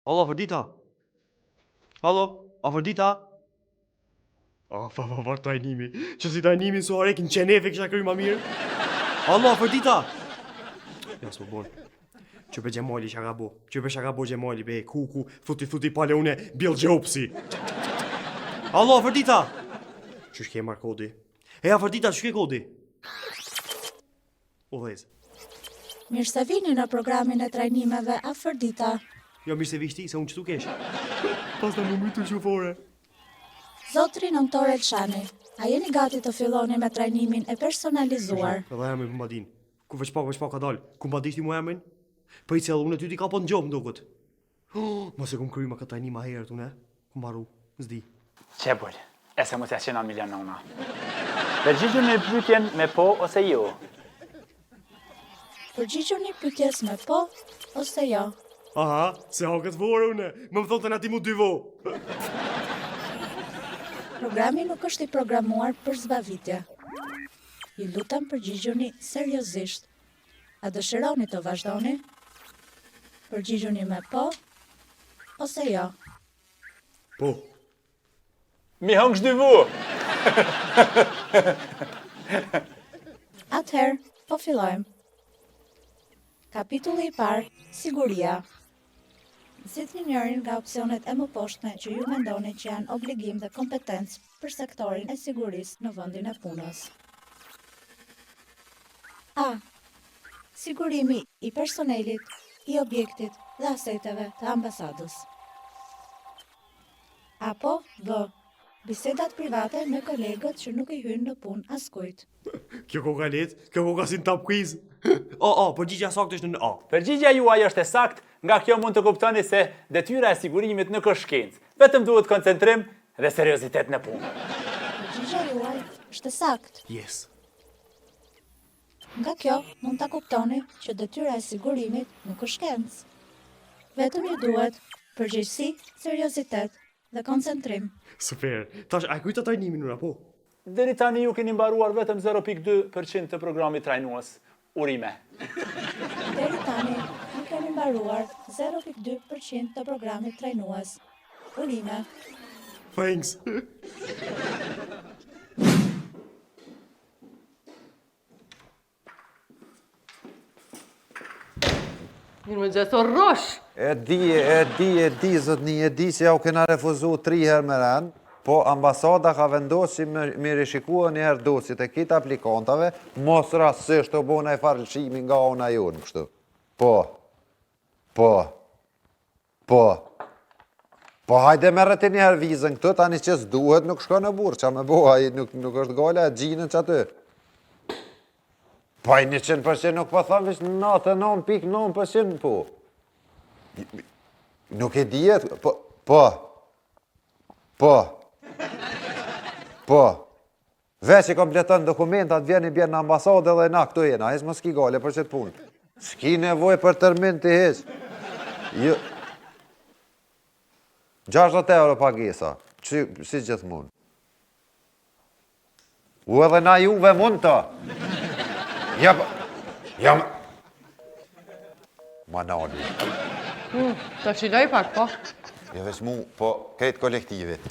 Allo, Afërdita. Allo, Afërdita. Oh, fa, fa, fa, trajnimi. Që si trajnimi su harek në qenefe kisha kry ma mirë. Allo, Afërdita. Ja, s'po bon. Që be Xhemali çka ka bo. Që be çka ka bo Xhemali, be, ku, ku, thuti, thuti, pale une, Bill Gjopsi. Allo, Afërdita. Qysh ke marrë kodi? E, Afërdita, qysh ke kodi? U dhezë. Mirë se vini në programin e trajnimeve Afërdita. Jo, mirë se vish ti, se unë qëtu kesh. Pas të më mytu që fore. Zotri Nëntor Elshani, a jeni gati të filloni me trajnimin e personalizuar? Edhe emrin po ma din. Ku veç pak, veç pak ka dalë. Ku ma dish ti mu emrin? Po i cellë, unë e ty ti ka po në gjobë nduket. Oh, mos e kum kry ma këtë trajnim ma herët unë, kum harru, s'di. Qe bol, e se mos ja qena milion nona. Përgjigjuni pyetjen me po ose jo. Përgjigjuni pyetjes me po ose jo. Aha, se ha këtë vorë une, më më thonë të në ti mu dy vo. Programi nuk është i programuar për zbavitje. Ju lutem përgjigjuni seriozisht. A dëshironi të vazhdoni? Përgjigjuni me po ose jo. Po. Mi hëngsh dy vu! Atëherë, po fillojmë. Kapitulli i parë, siguria. Zgjidhni njërin nga opsionet e mëposhtme që ju mendoni që janë obligim dhe kompetencë për sektorin e sigurisë në vendin e punës. A. Sigurimi i personelit, i objektit dhe aseteve të ambasadës. Apo B. Bisedat private me kolegët që nuk i hyjnë në punë askujt. Kjo koka letë, kjo koka si në top quiz. O, o, përgjigja saktë është në A. Përgjigja juaj është e saktë, nga kjo mund të kuptoni se detyra e sigurimit nuk është shkencë, vetëm duhet koncentrim dhe seriozitet në punë. Përgjigja juaj është e saktë. Yes. Nga kjo mund ta kuptoni që detyra e sigurimit nuk është shkencë. Vetëm ju duhet përgjegjësi, seriozitet dhe koncentrim. Super. Tash, a e kryta trajnimin unë, apo? Deri tani ju keni mbaruar vetëm 0.2 për qind të programit trajnues. Urime. Deri tani ju keni mbaruar 0.2 për qind të programit trajnues. Urime. Thanks. Mirëmëngjes, o rrosh! E di, e di, e di, zotni, e di që ja u kena refuzu tri herë me rend, po ambasada ka vendosë që me, me rishiku edhe njëherë dosjet e krejt aplikantave, mos rastësisht u bo naj farë lëshimi nga ona jonë, kështu. Po, po, Po. Po hajde merre ti njëherë vizën këtu, tani që s'duhet nuk shkon në burrë, ça me bo, ai nuk, nuk është gala e gjinën që aty. Po ai 100% nuk po thom, veç 99.9% po. Nuk e dihet, po, po, po, po. Veç i kompleton dokumentat, vjen i bjen në ambasadë edhe na këtu jena, hiç mos ki gajle për qëtë punë. S'ki nevojë për termin ti hiç. Jo. 60 euro pagesa, që, si gjithmonë. U edhe na juve mund të. Ja, ja, Ma nali. Hmm, të qiloj pak, po. Jo veç mu, po krejt kolektivit.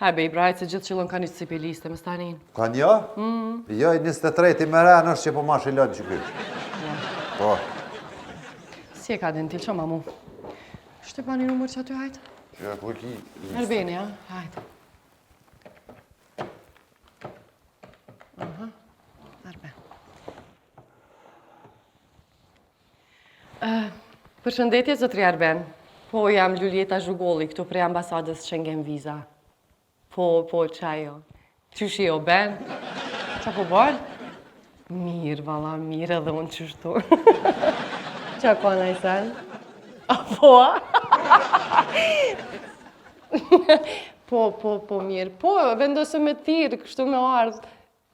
Haj be, Ibra, hajt se gjithë qilon ka një cipeliste, më stanin. Ka një? Mm. Jo, i 23-ti me ren është që po ma shilon që ky. Po. Si e ka din ti, që ma mu? Shtypa një numër që aty, hajt? Jo, ku ki? Arbeni, a? Hajt. Aha, Arben. Përshëndetje, zotri Arben. Po, jam Luljeta Zhugolli, këtu prej ambasadës Schengen Visa. Po, po, qajo. Qysh je o Ben? Qa po bon? Mirë, valla, mirë edhe unë qështu. Qa ka naj sen? A po, a? Po, po, po, mirë. Po, vendosëm me thirrë, kështu me ardhë.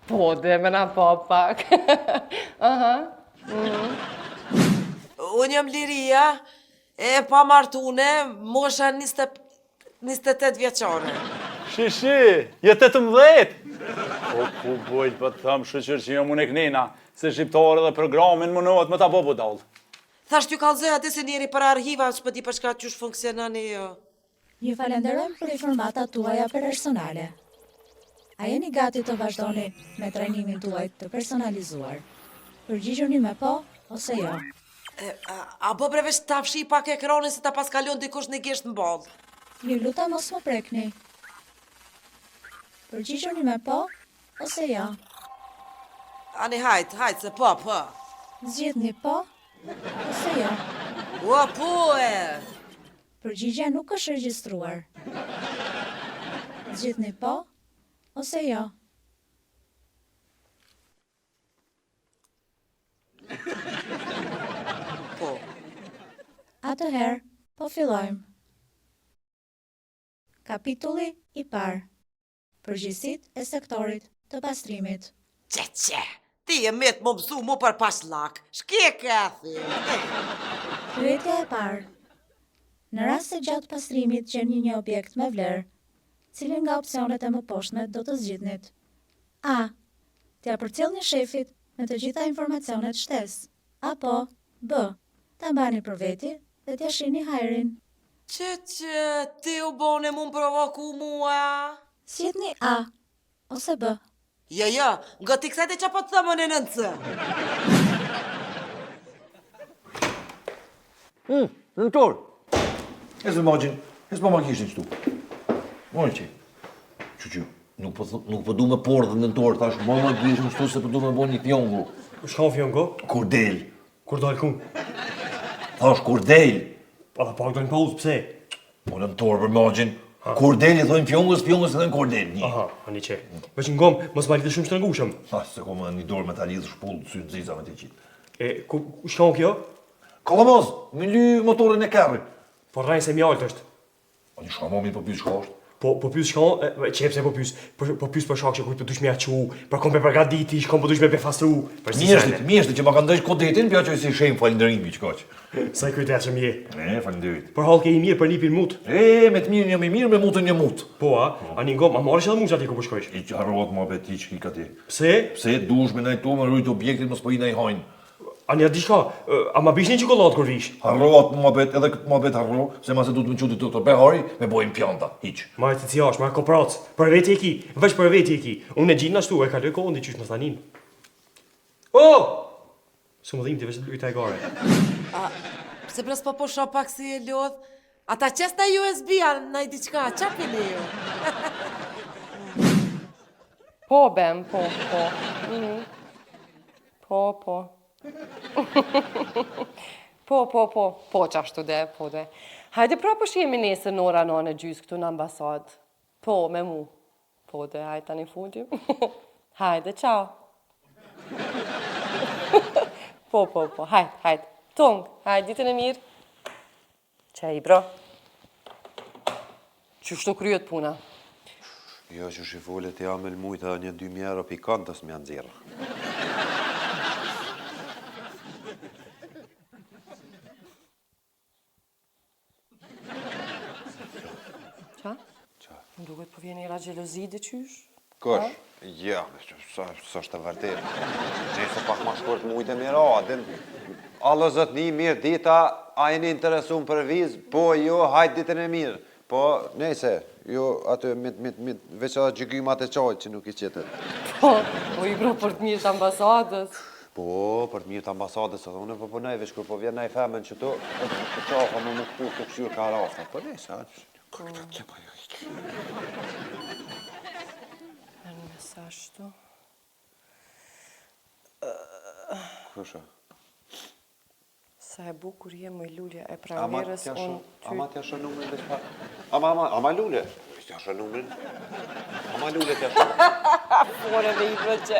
Po, dhe me na pa pak. Aha. Mm. Unë jam Liria, e pamartune, mosha 28 vjeçare. Shi, shi, je 18! Po, ku bojt, po të thëmë shyqyr që jam unë e knena, se shqiptarë dhe programin munohet me ta bo budallë. Thash t'ju kallzoj atë se njeri për arhiva, s'po di për çka qysh funksiononi jo. Ju falenderojmë për informatat tuaja personale. A jeni gati të vazhdoni me trajnimin tuaj të personalizuar? Përgjigjuni me po ose jo. E, a, a bo bre veç ta fshi pak ekranin se ta paska lon dikush një gisht në ballë. Ju lutem mos më prekni. Përgjigjuni me po ose jo. Ani hajt, hajt se po, po. Zgjidhni po ose jo. O, po e. Përgjigja nuk është regjistruar. Zgjidhni po ose jo. Po. Atëherë, po fillojmë. Kapitulli i parë. Përgjegjësitë e sektorit të pastrimit. Qe, qe, ti je met më mësu mu për pashllak, shke kethi. Pyetja e parë. Në rast se gjatë pastrimit gjeni një objekt me vlerë, cilin nga opsionet e mëposhtme do të zgjidhnit? A. T'ia përcjellni shefit me të gjitha informacionet shtesë. Apo, B. Ta mbani për veti dhe t'ia shihni hajrin. Qe, qe, ti u bone mu më provoku mua. Zgjidhni A ose B. Jo, jo, nga ti kësaj të që po të thëmë në nën C. Mm, nëntor. E së magjin, e së ma kishin qëtu. Mojë që. Që që, nuk po, nuk po du me pordhë nëntor, thash, ma ma kishin qëtu se po du me bo një fjongo. Shka fjongo? Kur del. Kur dal ku? Thash, kur del. Pa dhe pak do në pauzë, pse? Po nëntor për magjin, kur del i thojnë fjongës, fjongës i thojnë kur del, një. Aha, ani që. Veç ngom, mos ma lidhe shumë shtrëngushëm. Ha, se ko më një dorë me ta lidhë shpullë, sy të ziza me të qitë. E, ku, ku shkon kjo? Kallamoz, me ly motorin e kerrit. Po rrajnë se mjaltë është. Po një shka mami po pyes çka është? Po po pyes çka, e pse po pyes? Po po pyes për shkak që kujt po dush me ja çu, për kom pe përgatiti, shkon po dush me befasru, për si Mjeshtit, mjeshtit që ma ka ndreq kodetin, po ja çoj si shenjë falënderimi çka që. Sa i kujdesshëm je. E, faleminderit. Për hallk je i mirë për nipin mut. E, me të mirë jam i mirë, me mutën jam mut. Po a, ani ngom, a marrësh edhe mu aty ku po shkojsh? I që harrohet mua be ti çka ti. Pse? Pse dush me najtu me rujt objektin mos po i naj hajn. Ani a di çka, a ma bish një çokollatë kur vish? Harro atë muhabet, edhe këtë muhabet harro, se mase du të më quti doktor Behari, me bo impianta, hiq. Ma e ti ciash, ma e koprac, për veti e ki, veç për veti e ki. Unë e gjinë ashtu, e kaloj kohën di qysh më thanin. Oh! S'u më dhimti, veç lujta e gare. A, pse bre s'po po shoh pak si e lodh? A ta qes naj USB a naj diçka, qa pini ju? Po, Ben, po, po. Mm. Po, po. po, po, po. Po, qashtu de, po de. Hajde pra po shihemi nesër në ora 9 e gjysë këtu në ambasadë. Po, me mu. Po de, hajde tani futim. hajde, ciao. po, po, po, hajde, hajde. Tung, hajde, ditën e mirë. Qe i bro. Qështu kryet puna? Jo, që shifolet e amel mujtë edhe një 2.000 euro pikantës me janë zirë. Qa? Qa? Më duket po vjen era xhelozi dhe qysh? Kush? Ja, s'është e vërtetë. Nëse pak ma shkurt mujtë e mira, a din... Allo zotni, mirë dita, a jeni interesum për vizë? Po, jo, hajt ditën e mirë. Po, nejse, jo aty mit, mit, mit, veç edhe gjygymat e çajit që nuk i qitët. Po, po i bro për të mirë të ambasadës. Po, për të mirë të ambasadës, edhe unë po punoj, veç kur po vjen naj femën qëtu, e qafa më më këput të kqyrë ka rafta. Po, nejse, atë, Merr një mesazh këtu. Kush a? Sa e bukur je moj lulja e pranverës unë ty... Ama t'ja shoh numrin veç pak. Ama, ama, ama lule. T'ja shoh numrin. Ama lule t'ja shoh. Fore dhe i vëqe.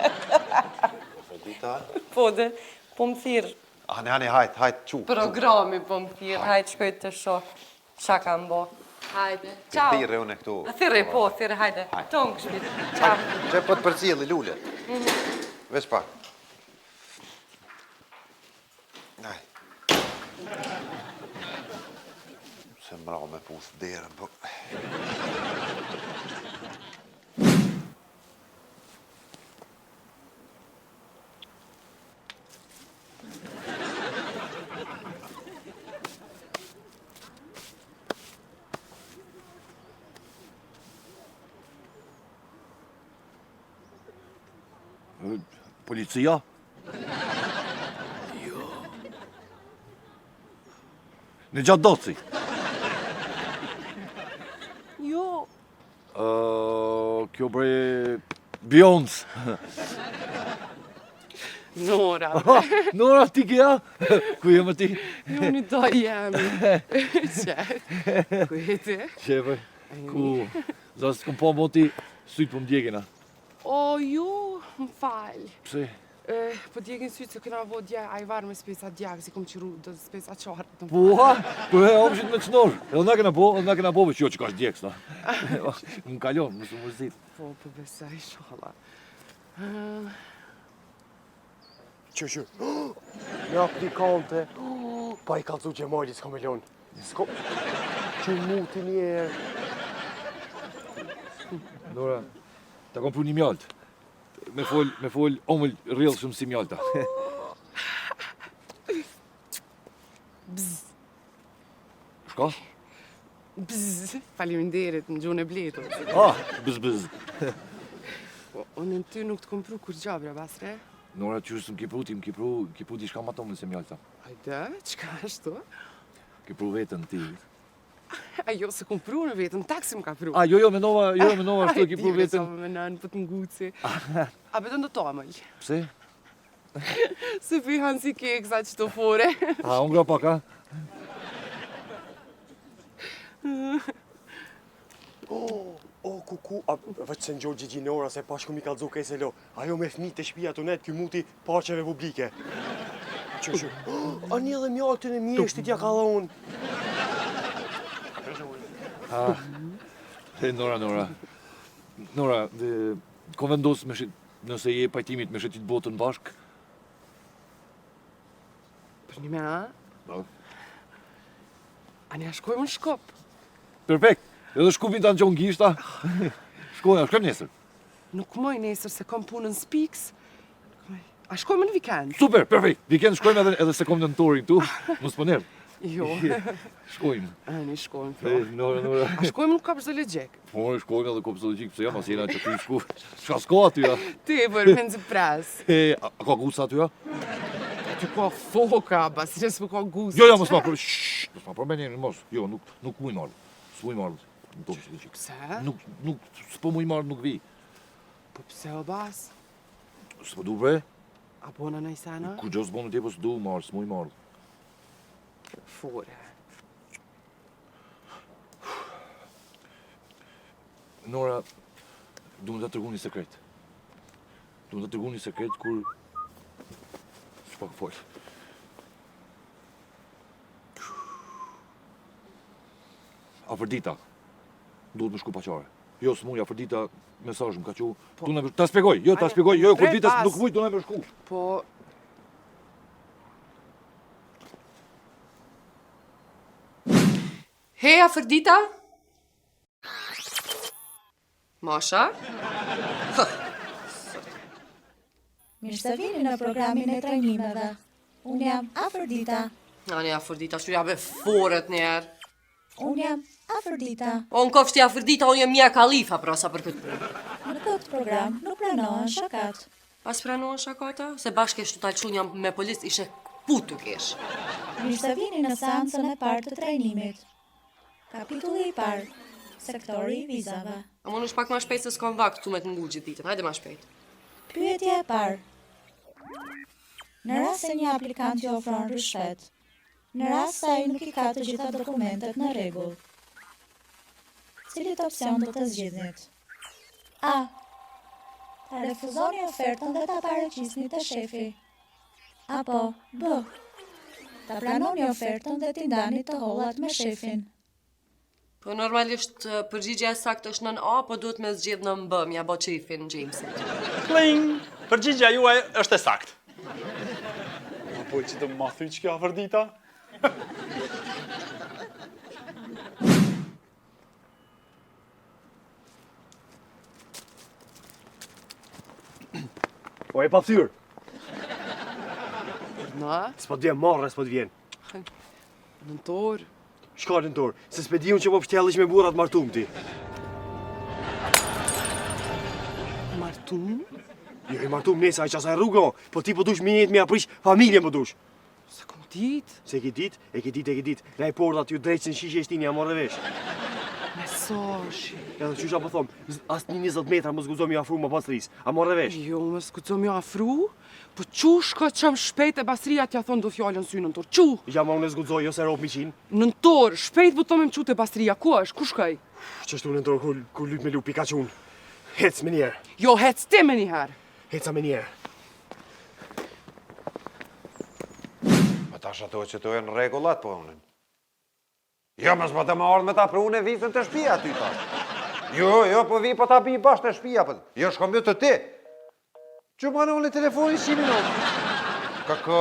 Po dita? Po dhe, po më thirr. Ani, ani, hajt, hajt, çu. Programi po më thirr, hajt shkoj të shoh. Qa kam bo? Hajde. Ciao. Thirre unë këtu. Thirre, po, thirre, hajde. Tonë këshpit. Ciao. Që po të përcjelli, lule. Mhm. Veç pak. Aj. Se mra me puth derën, po... Policia? Jo. Nexhat Daci. Jo. Kjo bre Beyoncé. Nora. Nora, ti kja? Ku je më ti? Jo, një do jemi. Qe? Ku je ti? Qe, për? Ku? Zas, s'kom po moti, sytë po më djegin, a? O, ju, më fal. Pse? Po djegin sytë se kena bo dje, ajvar me speca djeg, si kom qiru, do speca qarë. Po, ha, po e omshit me qënor. Edhe na kena bo, edhe na kena bo, veç jo që ka djeg, s'na. Më kalon, më së mërzit. Po, po besoj, inshallah. Që që, në aplikante, pa i kallzu Xhemali, s'ka me lonë. S'ka, që muti njerë. Nora, ta kom pru një mjaltë. Me fol, me fol, omël rrjedh shumë si mjalta. Bzz. Shka? Bzz, faleminderit në gjuhën e bletës. Ah, bzz, bzz. Po, unë në ty nuk të kom pru kurgja, bre, Basre. Nora, qysh s'më ki pru, ti më ki pru, ki pru diçka ma t'omël se mjalta. Hajde, çka ashtu? Ki pru vetën ti. A jo, s'e kom pru unë vetën, taksi më ka pru. A, jo, jo, menova, jo, menova, ashtu e ki pru vetën. A, di, menon, po të nguci. A pe don do t'omël? Pse? Se po i han si keksa qëto fore. A, unë gra pak, a? Oh, oh, kuku, a, veç se ngjo Gjigji Nora, se pa shku mi kallzu kej se lo. Ajo me fmi të shpia të net, ky muti parqeve publike. Që që, a një dhe mjaltën e mjeshtit ja ka dhonë. E, Nora, Nora. Nora, dhe, kom vendos me shit, nëse je pajtimit me shetit botën bashk. Për një me, a? Po. A ne shkojmë në Shkup? Perfekt. Edhe Shkupin ta në gishta. Shkojmë, shkojmë nesër. Nuk muj nesër se kom punën Spiks. A shkojmë në vikend? Super, perfekt. Vikend shkojmë edhe edhe se kom nëntorin këtu. Mos po nerv. Jo. Shkojmë. A ne shkojmë. Po. Nora, Nora. A shkojmë në kopsht zoologjik? Po, shkojmë edhe kopsht zoologjik, pse jo, mos jena që ty shku. Çka s'ka aty ja? Ti për mezi pres. E, a, a ka guca aty ja? Aty ka foka, basi s'po ka guca. Jo, jo, mos ma për, shh, mos ma përmend, mos. Jo, nuk nuk muj marr. S'muj marr. Në kopsht zoologjik. Pse? Nuk nuk s'po muj marr, nuk vi. Po pse o bas? S'po du bre. A bona naj sen a? Kurgjo s'bonë ti, po s'du marr, s'muj marr. Fore. Nora, du me ta tregu një sekret. Du me ta tregu një sekret kur... S'po fol. Afërdita, duhet me shku pa qare. Jo, s'muj, Afërdita, mesazh më ka çu. Po. Du ta spjegoj, jo, ta spjegoj, jo, kur vita nuk muj, du me shku. Po, Hej, Afërdita? Masha? Mirë se vini në programin e trajnimeve. Unë jam Afërdita. Ani Afërdita, shu ja be foret njerë. Unë jam Afërdita. O në kofshti Afërdita, unë jam Mia Khalifa, pra sa për këtë punë. Në këtë program nuk pranohen shakat. A s'pranohen shakata? Se bashkë e shtu ta lëshun jam me polic, ishe putu kesh. Mirë se vini në seancën e parë të trajnimit. Kapitulli i parë, Sektori i vizave. A mundesh pak ma shpejt se s'kam vakt këtu me të ngu gjithë ditën. Hajde ma shpejt. Pyetja e parë. Në rast se një aplikant ju ofron ryshfet, në rast se ai nuk i ka të gjitha dokumentet në rregull, cilit opsion do të zgjidhnit? A. Ta refuzoni ofertën dhe ta paraqisni te shefi. Apo, B. Ta pranoni ofertën dhe t'i ndani të hollat me shefin. Po normalisht përgjigja e saktë është nën A, po duhet me zgjedh nën B, m'ja bo qejfin Jamesit. Kling! Përgjigja juaj është e saktë. Ma po që të ma thy që kjo Afërdita? O e pa thyrë. Na? S'po të vjen marre, s'po të vjen. Nëntor. Shka nëntor, se s'pe di unë që po pështjellish me burrat martum ti. Martum? Jo, i martum nese, ai qasaj rrugë, po ti po dush mi jetë mi prish familjen po dush. S'e kom dit? Se ki dit, e ki dit, e ki dit. Naj pordha t'ju drejtë në shishe e shtini, a morre vesh. Mesazhi. Edhe qysh po thom, as një 20 metra mos guxo mi afru më Basrisë. A morre vesh? Jo, mos guxo mi afru? Po qu shko çom shpejt e Basria t'ja thon do fjalën n'sy nëntor. Qu! Ja ma unë s'guxoj, jo se rob mi qinë. Nëntor, shpejt po t'thom me m'qu te Basria, ku është, ku shkoj? Qështu nëntor, kur, kur lyp me lu Pikachu-n. Hec me njerë. Jo, hec ti me njëherë. Heca me njerë. Po tash ato që to janë rregullat po unë. Jo, mos po të më ardhë me ta pru në vizën te shpia ty tash. Jo, jo, po vi po ta bi bash te shpia, po. Jo, shkom jo të ti. Që ma në unë telefoni qimin në Kako...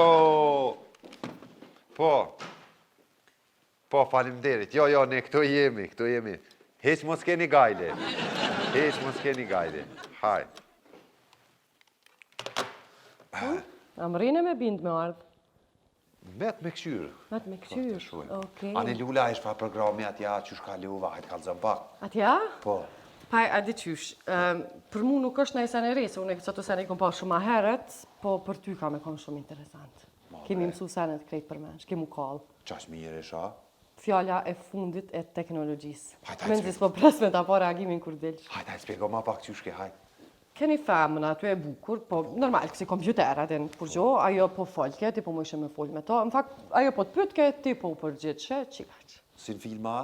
Po. Po, faleminderit. Jo, jo, ne këto jemi, këto jemi. Hiq mos keni gajle. Hiq mos keni gajle. Haj. A mrrine me bind me ardhë? Met me këqyrë. Met me këqyrë, okej. Ani Lula, është pa programi atja, qysh kaluva, hajtë kallzom pak. Atja? Po. Pa, a di qysh, për mu nuk është naj sen e re, se unë e këto sene i kom pa shumë ma herët, po për ty ka me konë shumë interesant. Kemi mësu senet krejt përmensh, kemi u kallë. Qaq mirë e sha? Fjala e fundit e teknologjisë. Hajt, hajt, Mezi s'po pres me ta pa reagimin kur dilsh. Hajt, hajt, spjego ma pak qysh ke, hajt. Ke një femën aty e bukur, po normal, kësi kompjuter aty në kurgjo, ajo po folke, ti po mujshe me fol me to. Në fakt, ajo po të pytke, ti po u përgjithshe, qikaq. Si në filma?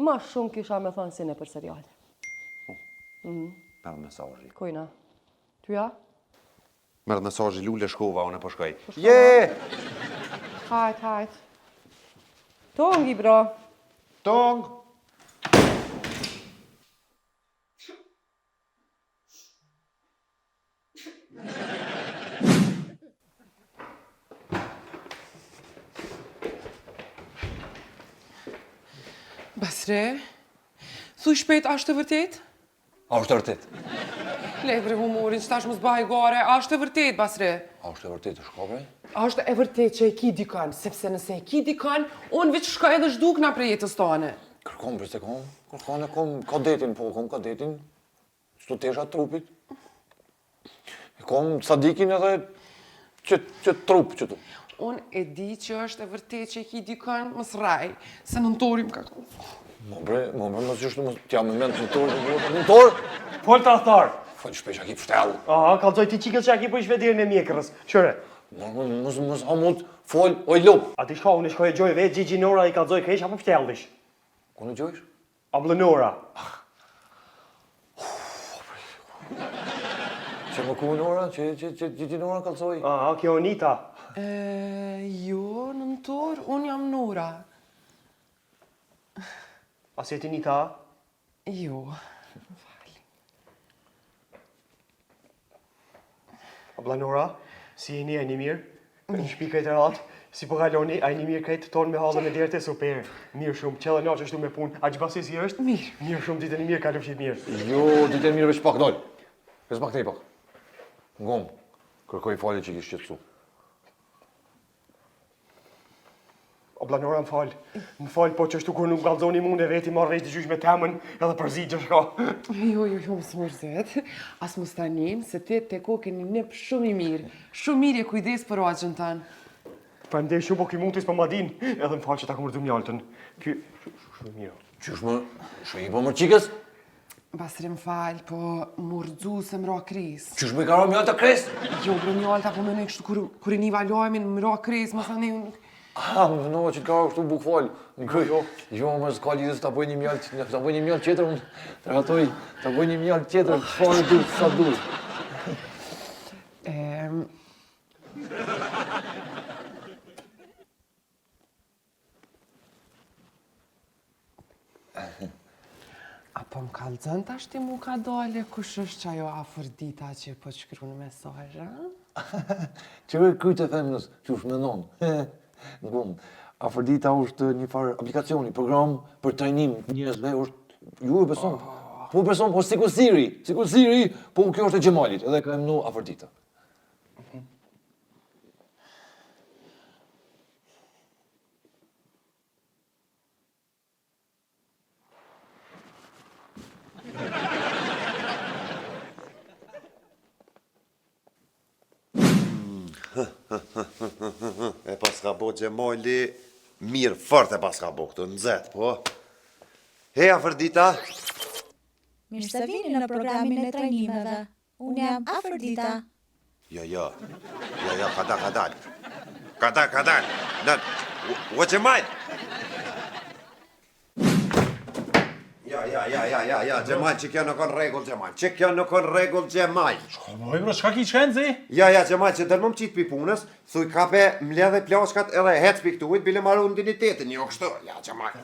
Ma shumë kisha me thonë si nëpër seriale. Mm. Merr mesazhi. Kujna? Tyja? Merr mesazhi Lule shkova, unë po shkoj. Po Je! Hajt, hajt. Tongi, bro. Tong! Basri, thuj shpejt, a është e vërtet? A është e vërtet? Le bre humorin, që tash mos bëj gore, a është e vërtet, Basri? A është e vërtet, është ka bre? A është e vërtet që e ki dikën, sepse nëse e ki dikën, unë veç shkoj edhe zhdukna prej jetës tane. Kërkon, bre, se kom, kërkon e kom kadetin, po, kom kadetin, Çto tesha trupit. E kom Sadikin edhe që, që trup që tu. Unë e di që është e vërtet që e ki dikën, mos rrej, se nëntori më ka kallzu. Mo bre, mo bre, mos qështu, mos t'ja me mend nëntor, nëntor! Fol tradhtar! Fol shpejt, a ki pështell. Aha, kallzoj ti çikës që a ki po i sheh derën e mjekrës. Qyre. Mo, mo, mos, mos, hamut, fol, oj lop. A ti shka, unë shkoj e gjoj vetë, Gjigji Nora i kallzoj krejt, apo pështellish? Ku në gjojsh? Abllë Nora. Që më ku Nora, që, që, që, që, që Nora kallzoj? Aha, kjo Anita. E, jo, nëntor, unë jam Nora. A s'je ti Nita? Jo, më fal. Abla Nora, si jeni, a jeni mirë? Në shpi krejt rahat, si po kaloni, a jeni mirë krejt tonë me hallin e derte, super. Mirë shumë, qele natë ashtu me punë, a që si është? Mirë. Mirë shumë, ditën e mirë, kalofshit mirë. Jo, ditën e mirë veç pak dol. Veç pak të pak. Ngom, kërkoj falje që ki shqetësu. Abla Nora, më fal. Më fal, po qështu kur nuk kallzoni mu në veti marrë vesh diqysh me temën edhe përzi që shka. Jo, jo, jo, mos u mërzit. As mos ta nin, se ti te koke një nip shumë i mirë. Shumë mirë je kujdes për axhën tan. Faleminderit shumë, po ky muti s'po ma din. Edhe më fal që ta kom rrëzu mjaltën. Ky shumë i mirë. Qysh më, shumë i po mër qikës? Basri më fal, po m'u rrëzu se më ra kres. Qysh më i ka ra mjalta kres? Jo, bre mjalta, po menoj kështu kur, kur e niva lajmin, më ra kres, mos tani unë... Ah, më menova që të ka ra kështu bukval. Në kry. Jo, jo, më s'ka lidhje se ta bëj një mjaltë, ta bëj një mjaltë tjetër, unë të ratoj, ta bëj një mjaltë tjetër, çfarë du, sa du. Ehm... po më kallxon tash ti mu kadale kush është qajo Afërdita që po të shkrun mesazh, a? Që e kryt e femnës, qysh menon. Në fund, Afërdita është një farë aplikacioni, program për trajnim të njerëzve, është, ju e beson, po beson, po sikur Siri, sikur Siri, po kjo është e Xhemalit, edhe ka emnu Afërdita. E paska bo Xhemali, mirë fort e paska bo këtu, nxet, po. Hej, Afërdita! Mirë se vini në programin e trajnimeve. Unë jam Afërdita. Jo, jo. Jo, jo, kadal, kadal. Kadal, kadal. Në, o Xhemal! Ja, ja, ja, ja, ja, ja, Xhemal, që kjo nuk o n'rregull, Xhemal. Që kjo nuk o n'rregull, Xhemal. Çka po, bro, çka ki çka nxi? Ja, ja, Xhemal, që del më më qitë pi punës, thuj kape mledhe plaçkat edhe hec pi këtuit, bile ma run dinjitetin, jo kështu, ja, Xhemal.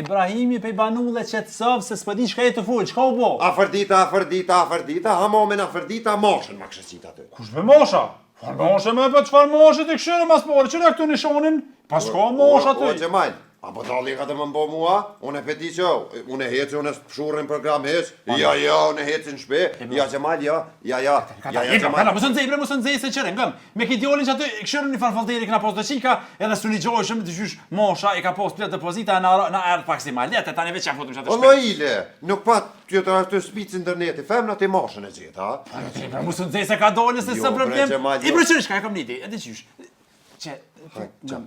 Ibrahimi prej Banulle qetësohu se s'po di çka je tu fol, çka u bo? Afërdita, Afërdita, Afërdita, hamamin Afërdita, mashën ma kishe qitë aty. Kush be mosha? Çfarë moshe me po çfarë moshe ti kshyre mas pari, qyre këtu nishonin? Pa s'ka moshë aty. O Xhemal, a po dalli ka të më mbo mua? Unë e pe di që, unë e heci, unë s'pshurrin program hec. Ja, ja, unë e heci në shpi. Ja Xhemal, ja, ja, ja. Ja, ja Xhemal. Mos u nxej, bre, mos u nxej se qyre, ngëm. Me këtë djalin që aty kshyre një farë folderi këna pos dëqika, edhe s'u nigjojshëm, të gjysh mosha, i ka pos plot depozita, na, na erdh pak si ma lehtë, tani veç ja futëm që atë shpejt. O ile, nuk pa tjetër aty spic interneti, femna ti mashën e gjeta, a? Po, në bre, mos u nxej se ka dole se jo, s'ë problem. Bre, I bre qyre, shka e kam niti, edhe qysh. Që,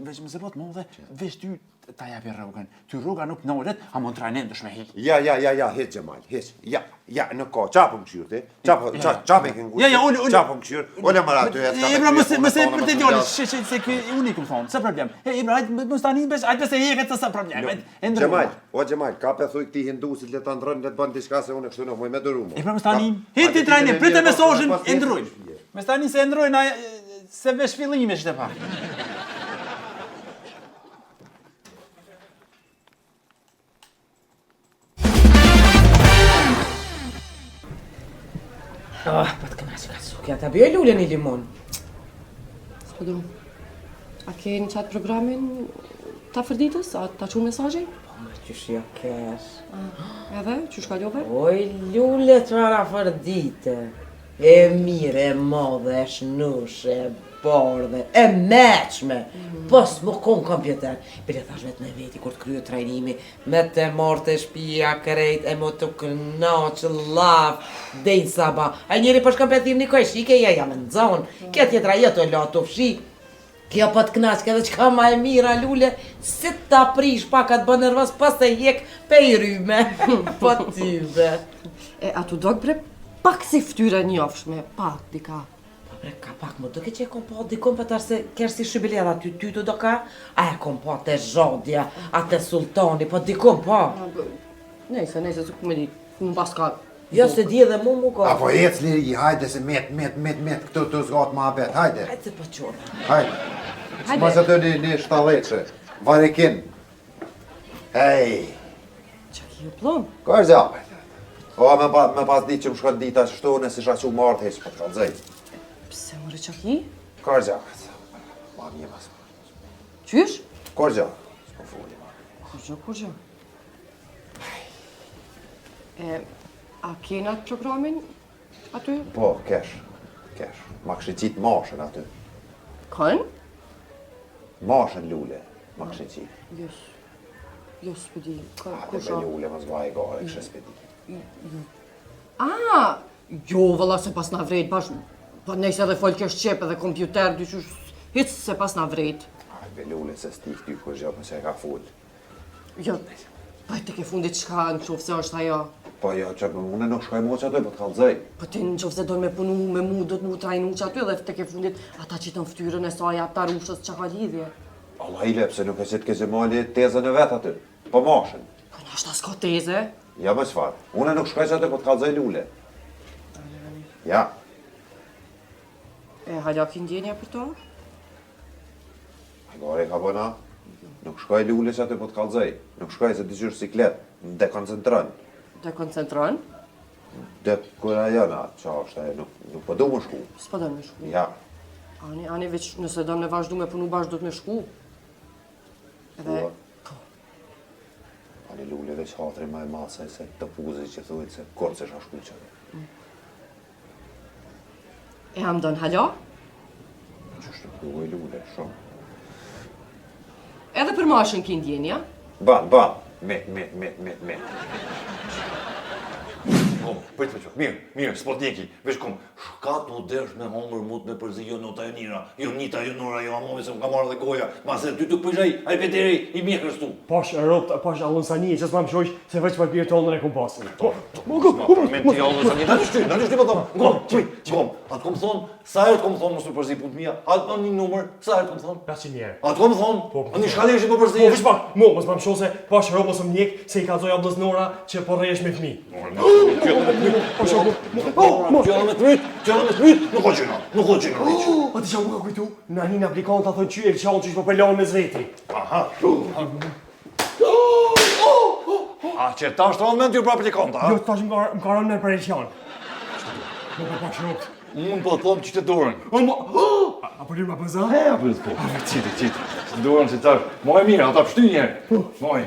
veç më se bot më dhe, veç ty ta japi rrugën. Ty rruga nuk nalet, a mund trajnim dush me hi. Ja, ja, ja, ja, hiç Xhemal, hiç. Ja, ja, nuk ka. Qa po më kqyr ti? Qa po, qa, qa po e ke ngushtë? Ja, ja, ulu, ulu. Qa po më kqyr? Ule mara aty, e s'ka Ibra, mos mos e për të djalë, që që se ky unik më thonë, s'e problem. E Ibra, hajt mos tani besh, hajt se heket s'e problem. E ndroj. Xhemal, o Xhemal, ka pe thuj këtij hindusit le ta ndrojnë, le të bën diçka se unë kështu nuk muj me duru mo. Ibra, mos tani, hi ti trajnim, pritë mesazhin, e ndrojmë. Mos tani se e ndrojnë se veç fillimi është e pak. Ah, po të kënaqë ka sukja, ta bëj lule një limon. S'po du. A ke në qatë programin të Afërditës? A ta çu mesazhi? Po, më qysh jo kesh. Ah, edhe, qysh kalove? Oj, lule çfarë Afërdite. E mirë, e madhe, e shnoshë, e bardhe, e meçme, po s'më konë kompjuter. Bile thash vetë me veti, kur të kryet trajnimi, me të marrë te shpia krejt, e më të knaqë, llaf, dej në saba. Ai njeri po shkon pe thirr një kojshike, ja, ja me nxonë, kjo tjetra jo të la të fshi, Kjo po të knaqke edhe çka ma e mira lule, si ta prish pak atë bën nervoz, pas e hjek pe i ryme, po ty be. E a t'u dok bre pak si ftyre njofshme, pak dika. Po bre, ka pak më duke që e kom pa dikun po tash se kerr si shybile edhe aty ty të doka, a e kom pa te Zhodja, a te Sultani, po dikun po. Nejse, nejse, s'ku me di, më pas ka Jo, se di edhe mu mu ka. A po ec liri, hajde se met, met, met, met, këtu të zgat ma bet, hajde. Hajde se po qona. Hajde. Hajde. Mos atë një, një shtalleqe, varekin. Hej. Qa ki ju plon? Ka është gjapë. O, me, pa, me pas ditë që më shkon dita që shtu, nëse isha që marrë heq, po të kallzoj. Pse more qa ki? Ka është gjapë. Ma mirë pas. Qysh? Ka është gjapë. S'po foli. Kurgjo, kurgjo. E, a kena atë programin aty? Po, kesh, kesh. Ma kishe qitë mashën aty. Kënë? Mashën lule, ma kishe qitë. Jo, jo, s'pe di. Ka, kush a? lule, mos vaj gare, kishe s'pe di. A, jo, vëlla, se pas na vrejt, bash, po nejse edhe folke shqip edhe kompjuter, dyqysh, hiç se pas na vrejt. Hajde, lule, se s'ti këty, kur gjë, po që e ka fulë. Jo, po tek e fundit çka në qoftë se është ajo? Po jo, që për unë nuk shkoj mo që aty, po të kallzoj. Po ti në qoftë se do me punu me mu, do të mu trajnu që aty dhe tek e fundit ata qitën fytyrën e saj ata rushës që ka lidhje. Allah ile, pse nuk e qitë ke Xhemali tezën e vet aty, po mashën. Po nashta s'ka teze. Ja, më çfarë, unë nuk shkoj që aty, po të kallzoj lule. Ja. E hala ki ndjenja për to? A gore ka bëna? Nuk shkoj lule që aty po të kallzoj. Nuk shkoj se diqysh siklet, më dekoncentron. Dekoncentron? Dekurajon, a qa është ajo, nuk, nuk po du me shku. S'po do me shku. Ja. Ani, ani, veç nëse do me vazhdu me punu bashkë, duhet me shku. Edhe, po. po. Ani Lule, veç hatri ma e madh se se topuzi që thujtë se kurrë s'isha shku që. Mm. E a m'don hala? Qysh të du Lule, shumë. Edhe për Mashën ki ndjenja? Ban, ban, me, me, me, me, me. Kom, prit me qëk, mirë, mirë, s'po t'njeki, veç kom, shka t'u desh me hongër mut me përzi jo nota jo nira, jo nita, jo nora, jo amovi se më ka marrë dhe goja, ma se ty të prish ai, ai Peteri i mjekrës tu. Pash robt, pash Allën Sanije, që s'ma mshojsh, se veç për pirë tollën e kom pasë. Po, po, po, po, me ti Allën Sanije, ndani shty, ndani shty, po thomë, ngom, prit, ngom, a t'kom thonë, Sa herë të kom thonë mos u përzi punët mia, a të një numër, sa herë të kom thonë? 500 herë. A të kom thonë? Po, po. Ani shka leshi po përzi? Po, veç pak, mo, mos ma msho se pash rob mos më njek se i kallzoj ablës Nora që po rrehesh me fëmijë. Kjo me të myt, Po shoku, po, kjo me të myt, kjo me të myt, nuk o gjyna, nuk o gjyna hiç. A ti çka m'u ka kujtu? Na hin aplikanta thonë qy e lëshon qysh po përlahen mes veti. Aha. A që tash të rëndë mend ju për aplikanta, a? Jo, tash më ka më ka rënë për Elqan. Po po pash robt. Unë po thom qite dorën. O mo, a, a po lirë ma pëza? E, apo po. Qite, qite. Qite dorën që tash. Moj mirë, ata pështy njerë. Moj.